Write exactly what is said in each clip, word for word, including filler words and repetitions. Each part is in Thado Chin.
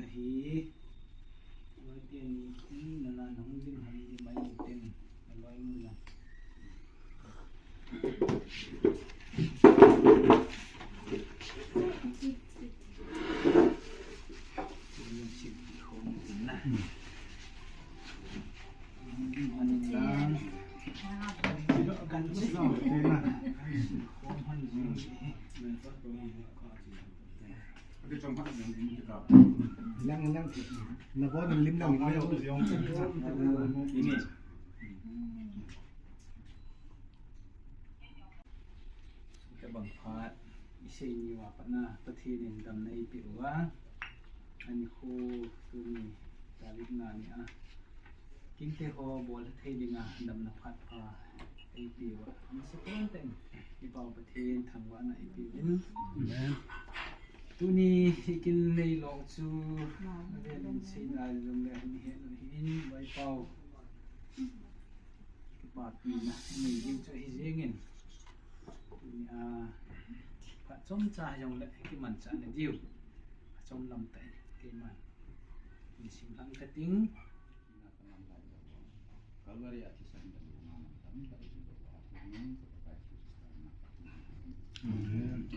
Hi, loi te ni in nana nung din hon di mai tin, loi mu la. Lang, lang. Nabon lim lang. Tabang phat, isei ni uva pat na, Pathen in damna eipeh uva. Anikho tuni tarik nga ni a, kingte ho bol thei dinga damna phat pha eipeh uva. Amasa pon teng, i Pau Pathen thangvahna eipeh uvin. Amen. Tuni i kin nei lou chu, avel in sei nai lou le hin het lou hin, Vai Pau. Kipapina nei ding chu ahi jengin. Tuni a, phat chomcha jong le kimanchah na diu. Achom lam tah in, keiman. Nisim lang kating. Amen.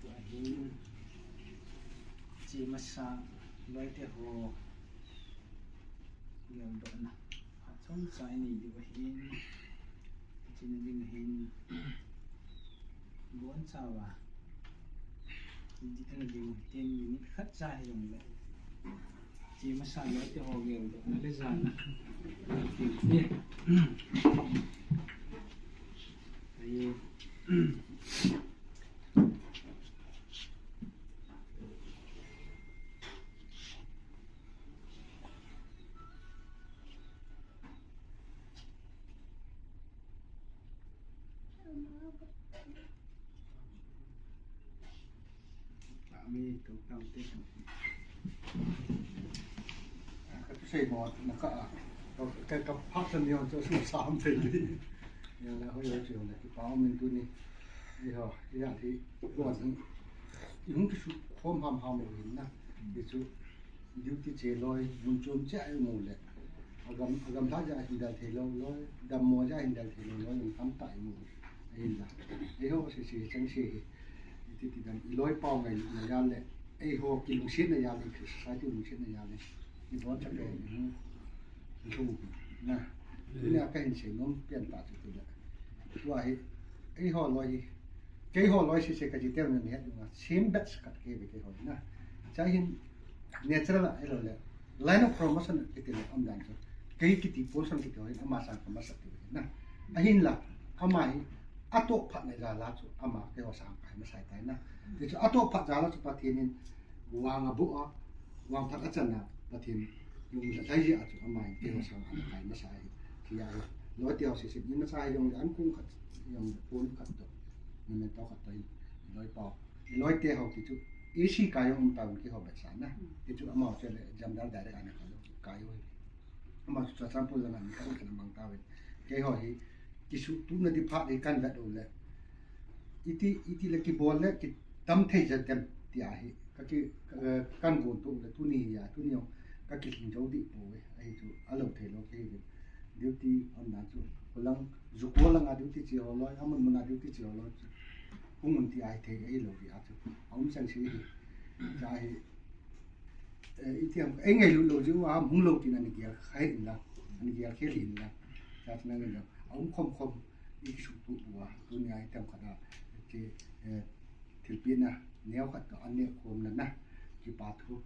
Tua hin, hiche masa loite ho geldohna phat chomcha inei diu ahin, hiche na ding ahin, bonchauva, hiche na ding ahin, minute khat cha hijongle, hiche masa loite ho geldohna le jana Ka tusei mo na ka a. Ka, ka, ka phat na ni on chu su sam thei ni. Ya la ho yo chu na ki pa min tuni. Eiho, ya thi ko ni. I hung kisu khom ham ham mo hin na. Ki chu duty che loi, mun chom che ai mu le. Agam, agam tha ja hin dal thei lou loi, dammo ja hin dal thei lou loi, mun tam tai mu. Ahin la. Eiho se se chang se hi. Iti ti dam, i loi pau ngai na ya le. Eiho kilungsetna ya le, Christian society lungsetna ya le. I bon cha pe ni. Thu na. Ni a ka hin sei nom pian ta chu tu le. Tua hi, eiho loi hi. Keiho loi sese ka ji teu na ni het dunga. Same batch khat kei ve keiho na. Chai hin natural a, ahilou le line of promotion kiti le um dan chu. Kei kiti promotion kiti ho hin ama sang ka masa ti ve na. Ahin la, ama hi atoh phat na ja la chu ama keiho sang ka masa tai na. Ti chu atoh phat ja la chu Pathen in vang a bu a, vang phat a chan a, Pathen lung la lai ji a chu ama in keiho sang a kai masa hi. Ti a hi. Loi te ho sese ni masa hi jong le an kung khat, jong le pon khat to. Ni men to khat to in. Loi pau. I loi te ho ki chu, i si ka jong um ta un keiho be sa na. Ki chu ama chu le jam dal direct a na ka lo. Ka yo. Ama chu Churachandpur langa ni ka kan mang ta ve. Keiho hi, kisu tu na di phat hi kan vet u le. Iti, iti le kibol le, ki tam thei ja dem ti a hi. Ka ki, ka, kan gon tu le tuni ya, tuni jong ka kilhing jou di po ve. Ahi chu, a lo thei lou kei ve. Duty um na chu. Ko lang, ju ko langa duty che ho loi, amun mun a duty che ho loi chu. Hung un ti a hi thei, ahi lou di a chu. A um chang se hi. Cha hi. Eh, iti ham, ei ngailut lou jiu a, hung lou tin ani gel khai in la, ani gel khel in la. Cha chu na ngai lou. A um khom khom, i kisu tu bua, tuni a i tam khat a, ti, eh, thilpina, neo khat to, an ne khom na na, kipa thu,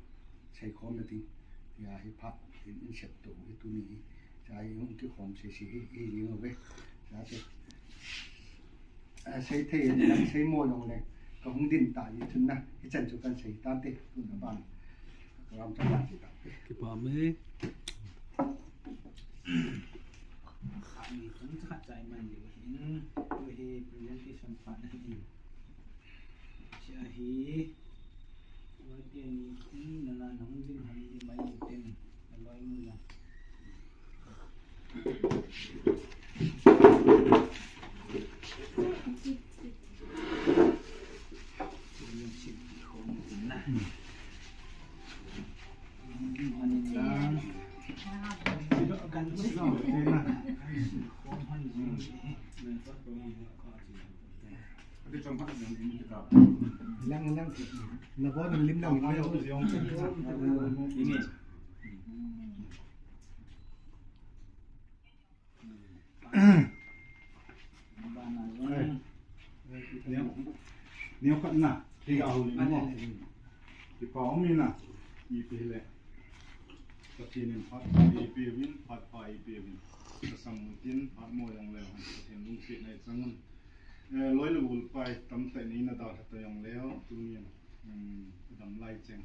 sei khom na ti, ti a hi phat, in, in sep tu, i tuni hi, cha i hung kikhom sei sei hi, i ling ve, cha chu. A, sei thei, sei mo jong le, ka hung din ta, i chun na, i chan chu kan sei ta te, tun na ban. Ka ram chan na ti ta. Kipa me. Ani tun cha chai man diu hin, tu hi presentation phat na hin. Cha hi, loi te ni, na na hung din hon di mai tin, loi mu la. Lang lang. Na bo lim lang. Ang ayaw ko yung Neo khat na, higa ahul in mo. Kipa um in na, ipi hile. Pathen in phat pha ipi uvin, phat pha ipi uvin. Kasam mun tin, phat mo jong leu hen, Pathen lungsetna i chang un. Eh, loi le gol pai, tamtah in na dalha ta jong leu, tunin, um, adam lai cheng,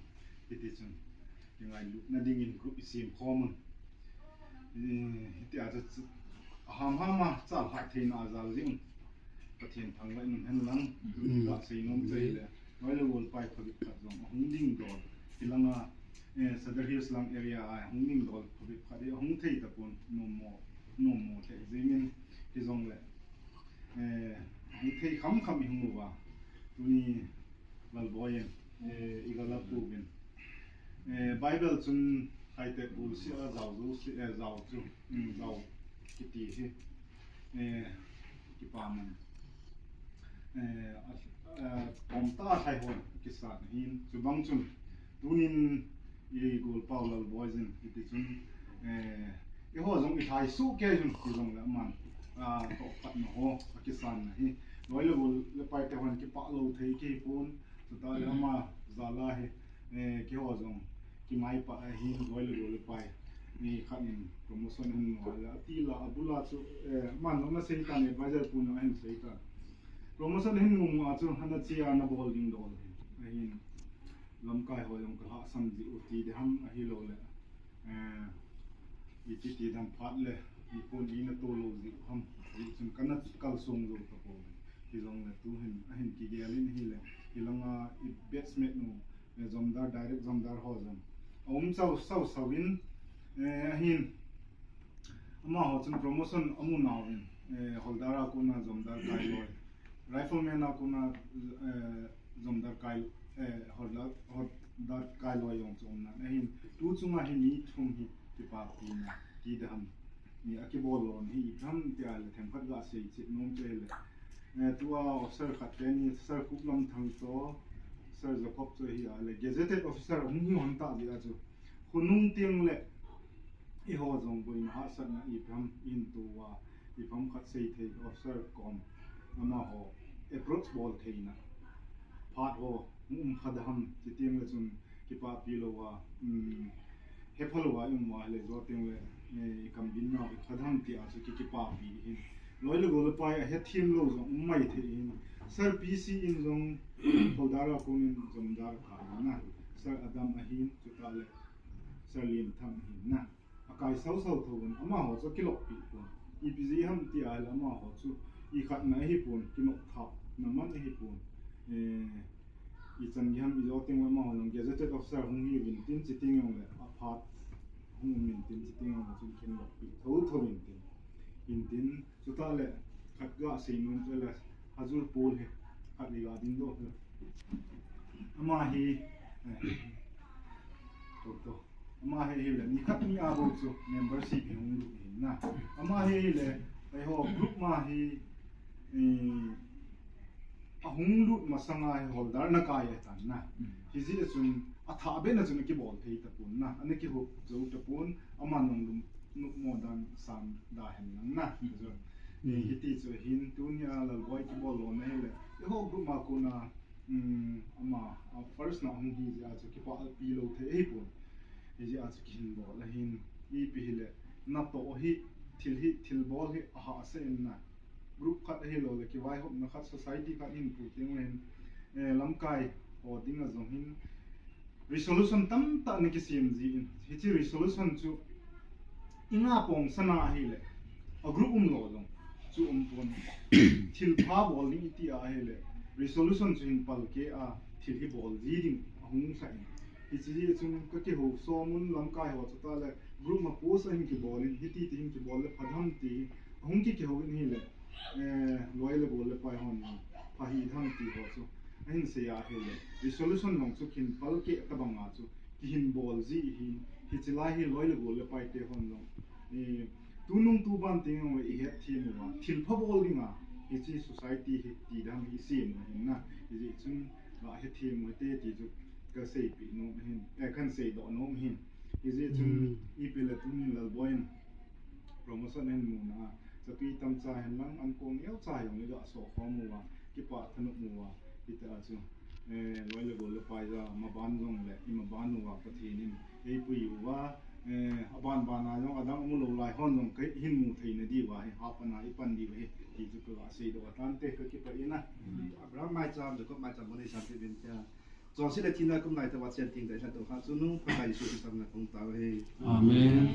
hiti chun. Kingailutna dingin group i sem khom un. Eh, hiti a chu, chu, aham ham a, chalhah theina a jal jing. Pathen thangvah in um hen lang, Mm. ka sei nom chu ahile. Loi le gol pai phabep khat jong, ahung ding dol. Hilanga, eh, Sadar Hills lang area a, ahung ding dol phabep khat hi, ahung thei tapon, nom mo, nom mo thei jingin, hijongle. Eh, ahung thei kham kham i hung uva. Tuni, Lalboi in, eh, i ga lap uvin. Eh, Bible chun haite pul si a jao ju si, eh, jao chu, mm, jao kiti hi. Eh, kipa man. Eh, a, eh, kom ta thai hon kisa hin. Chubang chun, tunin i gol pau Lalboi jin, kiti chun, eh, Eiho jong i thai su ke jun ki jong le man. A, to pat na ho, a kisan na hi. Loi le gol le pai te hon kipah lou thei ki pon. Chuta le ama jal a hi, eh, keiho jong kimai pah a hin loi le gol le pai. Ni khat in promotion hin no le. Ati la, abul a chu, eh, man no na sei tan, advisor pu no hin sei tan. Promotion hin ngum a chu hana chi a na bol ding dol hin. Ahin lamkai ho jong ka lhahsam ji u ti de ham ahilou le. Eh, iti ti dam phat le, i pon i na to lou ji ham, ji chun kana kalsong lou ta pon. Hijongle tu hin, ahin kigel in ahile, hilanga i batchmate nu, eh, Jomdar, direct Jomdar ho jong. Aum sau, sau, sau in, eh, ahin, amaho chun promotion amu nau in, eh, Howlder a kona Jomdar kai loi. Rifleman a kona, eh, Jomdar kai, eh, Howlder, Howlder kai loi jong chu um nan. Ahin, tu chunga hi mi thum hi kipapina, ti de ham. Ni a kibol lon hi, i tham ti a le themkhat ga sei chet nom te le. Eh, tua officer khat te ni, Sir Khuplam Thang to, Sir Jacob to hi a le, gazetted officer hung hi hon ta ji a chu. Khonung tiang le, Eiho jong boina hahsatna ipi ham in tua, ipi ham khat sei thei officer kom amaho approach bol theina. Phat ho, um khat ham, ti tiang le chun kipapi lou a, um, hepha lou a, um a, le jo tiang le, eh, kam bin na khat ham ti a chu ki kipapi hin. Loi le gol le pai a hethem lou jong um mai thei hin. Sir P C in jong, Howlder a kon in Jomdar ka na. Sir Adam ahin, chuta le, Sir Lienthang ahin na. A kai sau sau tho un, amaho chu kilop pi pon. Ipi ji ham ti a le amaho chu, i khat na hi pon, kinop thap, na man hi pon. Eh, i chan gi ham i jo ting le amaho jong gazetted officer hung hi vin tin chi ting jong le, a phat hung um in tin chi ting jong le, chun kinop pi tho tho in tin. In tin, Chuta le, khat ga sei nom chu le, Hajur Paul hi, khat le ga ding doh hi. Ama hi, eh, to, to. Ama hi, hi le, ni khat ni a bou chu membership hi hung lut hi na. Ama hi, hi le, eiho group ma hi, eh, ahung lut masanga hi Howlder na kai a tan na. Mm. Hijeh a chun, a thah be na chun kibol thei tapon na. Ana kihop jou tapon, ama nung lum, nuk mo dan san da hen lang na. Mm. Ni hiti chu hin tunia Lalboi kibol lona hi le. Eiho group ma kona, um, ama, a first na hung hi jeh a chu kipah pi lou thei hi pon. Hijeh a chu kihin bol ahin ipi hi le. Na to hi, thil hi, thil bol hi, a hahsa in na. Group khat ahilou le, kivaihopna khat, society khat hin pu ting le hin, eh, lamkai ho ding a jong hin, resolution tamtah na kisem ji in, hiche resolution chu, i nga pong sana ahi le, a group um lou jong, chu um pon, thil pha bol ding i ti a ahi le, resolution chu hin pal ke a, thil hi bol ji ding, ahung sa in. Hiche hi chun ka kihou som un lamkai ho chuta le, group ma post ahin kibol in, hiti ti hin kibol le, pha tham ti, ahung ki kihou in hi le, Eh, loi le gol le pai hon, pha hi tham ti ho chu. Ahin sei a hi le. Resolution long chu kin pal ke ta bang a chu. Kihin bol ji hi, hiche lai hi loi le gol le pai te hon long. Eh, tunung tuban ting long le i het them uva. Thil pha bol ding a. Hiche society hi ti dam hi sem na hin na. Hijeh chun, Ga hethem u hite ti chu kaseipeh nom ahin, eh, kahin seidoh nom ahin. Hijeh chun, hmm, ipi le tunin Lalboi in promotion ahin muna, chapang tamcha henlang, ankong neocha jong iga sohkhom uva, kipah thanop uva, hita chu, eh, loi le gol le pai ja, maban jongle, imaban uva, Pathen in eipui uva, eh, aban bana jong, adang amu lou lai hon jong, kahin mu theina diuva hi, hapana ipan diu ahi, ti chu kaga seidoh tante, kakipah e. Abraham maicham, Jacob maicham, Moni cham, Kevin cha. Chonset le thina kum nai tah uva chen theng tah i lhat u kha chu nu Pakai Jesu Christa min a kong tao ahi. Amen.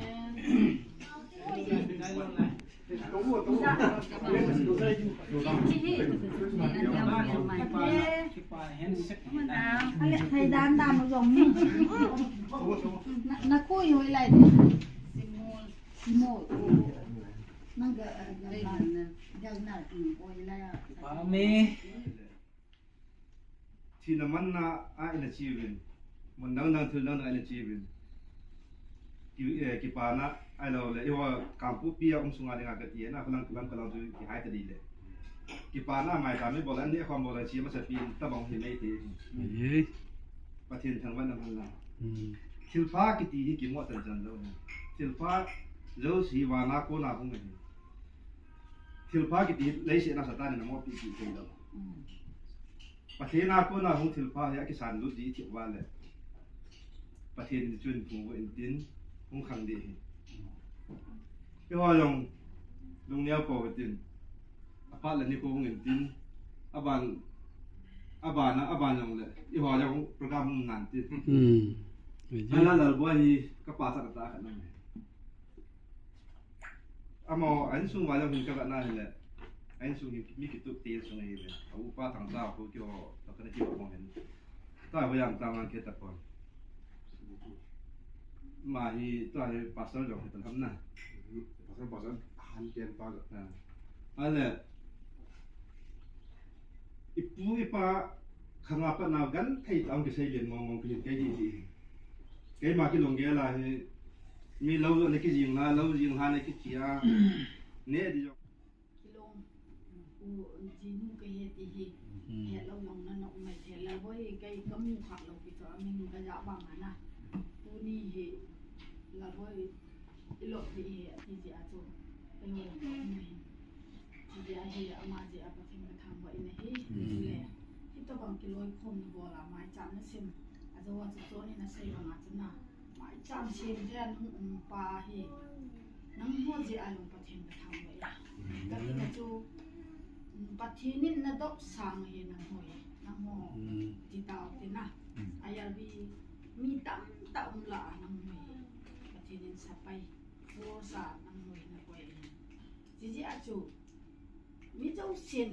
Thei dan dan u jong ni. Na, na koi hoi lai. Simol. Simol. Nang ga, ga, ga, ga na, mm, hoi lai a. Amen. Thina manna a ina chi uvin. Mun dang dang thil dang dang a ina chi uvin. Ki, eh, kipana ahilou le, eiho Kangpokpi a um sunga dinga kati na, khulang khulang khulang chu kihai ta di le. Kipana maicham ibol a, ani khom bol a chi masapen tabang hi mei te. Ahi. Pathen thangvahna manna. Hmm. Thilpha kiti hi kimo chan chan lou. Thilpha jouse hi vana kona hung ahi. Thilpha kiti leiset a Satan in amopi pi thei lou. Pathen a kona hung thilpha hi akisan lut di thei uva le. Pathen in chun phung vo intin hung khang di hi. Eiho jong lungneo pou tin. Aphat le nikho hung intin. Aban, aban, aban jong le. Eiho jong program hung nan tin. Hmm. Ala Lalboi hi kapa chat ta khat na. Amaho, a insung uva jong hin kavet na hile. A insung hi mi kitup te insung ahi le. A upa Thangcha ho keiho, to kana kihou hin. Tua ho jam ta man khe tapon. Ama hi, tua hi pastor jong hi ta ham na. Pastor, pastor, han pen pa jong. Ha. Ahile, ipu ipa khanga pat na genthei tah a kisei len mong mong kei hi ti. Keima kilunggel a hi, mi lou ana kijing na, lou jing na ana kichia. Ne di jong. Kilung, u, jinu kahi ti hi. Hmm. Helou jong na nok mai thei Lalboi kei kamu kha lou pi chu amin kaja bang ana. Tuni hi Lalboi ilop di hi ati jeh a chu. Eiho jong ka um ahi. Hijeh a hi ama jeh a Pathen kathangvah in ahi. Hmm. Chule, hitobang kiloikhomna bol a maicham nasem. Ajou a chu chon in asei bang a chu na. Maicham sem thei a nahung um pa hi. Nangho jeh a jong Pathen kathangvah e. Hmm. Katina chu, um, Pathen in nadop sang hi nangho hi. Nangho, hmm, ti tao te na. Hmm. I R B mi tamtah um lah a nangho hi. Pathen in sapai. Force a nangho hi nakoi ahi. Hijeh a chu, mi jousen,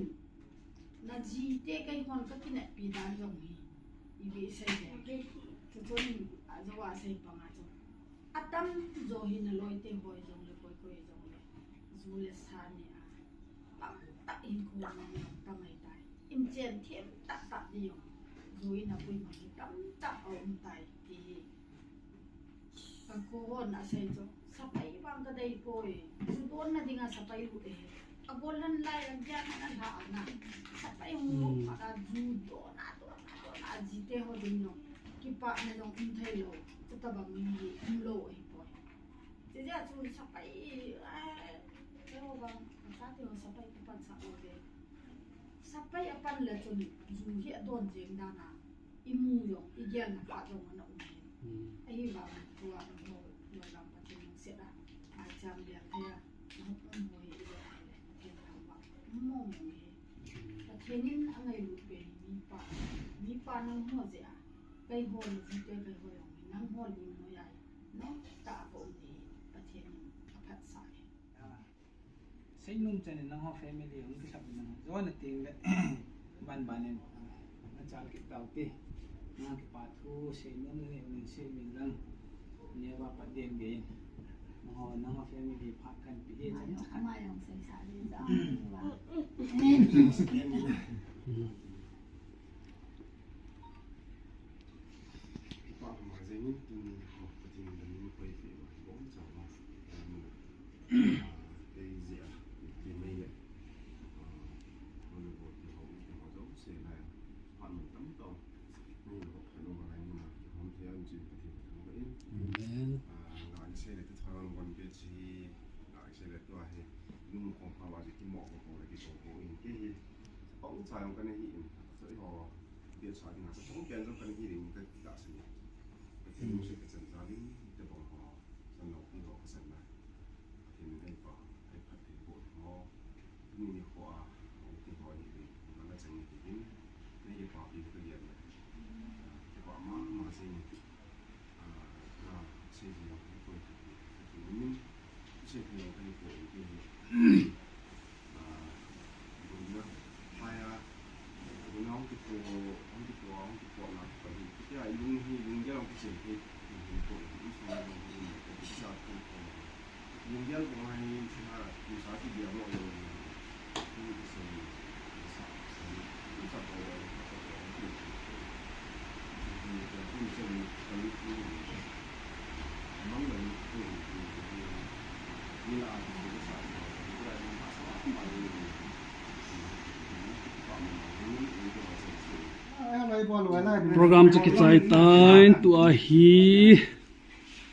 najite keihon kakineppi dan jong hi, ipi sei le. Chuchun, ajou a sei pang a chu. Atamjo hi naloite hoi jongle, koi koi jongle. Ju le sa ni a. Tamtah hinkho nang jong tamai tai. Inchen them tah tah di jong. Ju in apui mang hi tamtah aum tai ti hi. Kakho hon asei chu, sapai vang kadei poi. Ju donna dinga sapai lut e. Agol han lai lang dia na na la na. Sapai hung lou phat a ju donna, donna, donna jite ho ding jong. Kipana jong um thei lou. Chutabang mi hi um lou ahi poi. Hijeh a chu sapai, eh, keiho vang, kachate ho sapai kapan sah lou ve. Sapai apan le chun ju hi adon jeng dan a, imu jong, igelna phat jong ana um e. Hmm. Ahivang tua nangho, nangho vang Pathen lungset a, maicham bel thei a, nahung um ho hi ivet le, Pathen thangvah mong mong e. Hmm. Pathen in angailut pen hi mipa, mipa nangho jeh a, keiho najite keiho jong hi, nangho lim noi a, nomtah a um hi, Pathen in aphatsah e. Seinom chan in nangho family hung kisap in nang jona teng le ban ban in, ah, nachal kit taute. Nang kipa thu seinom nanei un sei min lang. Neo va pat ding ding. Nangho, nangho family phat kahin pe e chan. Ama jong sei sa ding ja. Kipa ma jeng in tuni ho Pathen in min koi pe ma bom cha ma. Ah, kei jeh a, kei mei le. Ah, volleyball kihou, kihou jouse lai. Phat mun tamtah. Chi, na, se le tua hi, nung kong pa wa ji ki mo ko ko le ki so ko in ki hi. Pong cha yong ka ne hi in, so i ho, bia cha ding ha, pong pian jong ka ne hi ding ka, ka se ni. Ka ti mu se ka chan ja ding, te bong ho, san lo pi ho ka san na. Ka ti ni dai pa, ai phat te bo ho. Tuni nikho a, hung pi ho hi ve, nang a chang ni pi in, nei kipapi ka lian le. Kipa mama sei ni. Ah, na sei ni, ni koi tu, tu ni, sei ni, ni koi tu ni. Ah, bu na, pa ya, bu na hung kipo, hung kipo, hung kipo na, pa ni. Ya, yung, yung dia hung kichen, ni, ni koi tu, so na, ni, ni, ni, sa tu ko. Program chu kichai tan, tua hi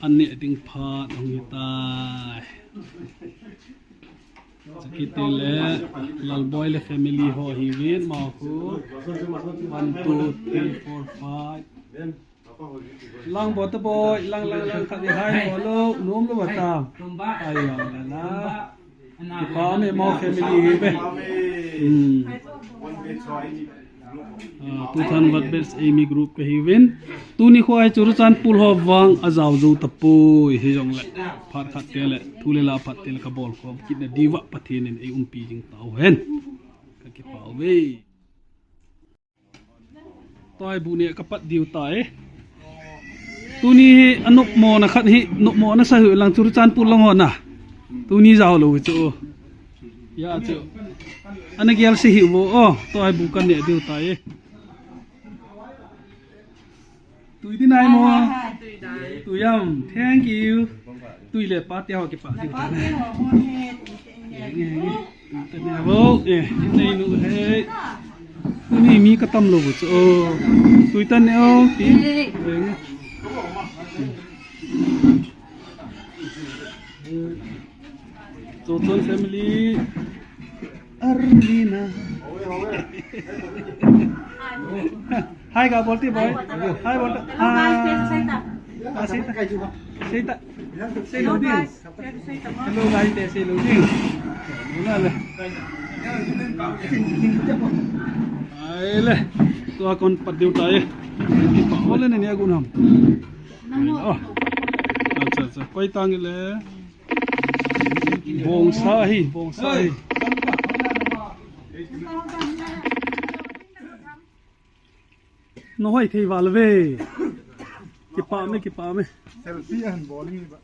an neh ding phat hung hi tai. Chakite le Lalboi le family ho hi vin ma khu. One, two, three, four, five. Lang bo ta boi, lang, lang, lang, khat ni hai bo lo, nom lo ba ta. Ai ya la la. Kipa me mo family hi ve. Hmm. Ah, tu than vat bes A M E group ka hi vin. Tuni khu ai Churachandpur ho vang a jao jou ta poi hi jong le. Phat khat te le, thu le la phat te le ka bol khom kit na diu va Pathen in ei umpi jing tau hen. Ka kipa ve. Tua hi bu ne ka pat diu tai. Tuni hi a nopmo na khat hi, nopmo na sa hi lang Churachandpur lang ho na. Tuni jao lo chu. Ya chu. Ana gel si hi bo o, tua hi bu ka ne diu tai. Tui di nai mo. Tui dai. Tui yam. Thank you. Tui le pa te ho kipa diu tai. Tui te ne bo. Eh, nei nu he. Tuni mi ka tam lo bu chu. Oh. Tui tan ne o. Ti. Chochon family. Arlina. Hi ka bolti boi. Hi bolta. Hi. Ah, sei ta. Sei ta. Sei lo ding. Hello guys, te sei lo ding. Muna le. Ai le. Tua kon pat diu tai. Kipa ole ne ne gun ham. Oh. Acha, acha. Koi tang le. Bongsa hi, bongsa hi. Nahoi thei val ve. Kipa me, kipa me. Selfie an bol ni ba.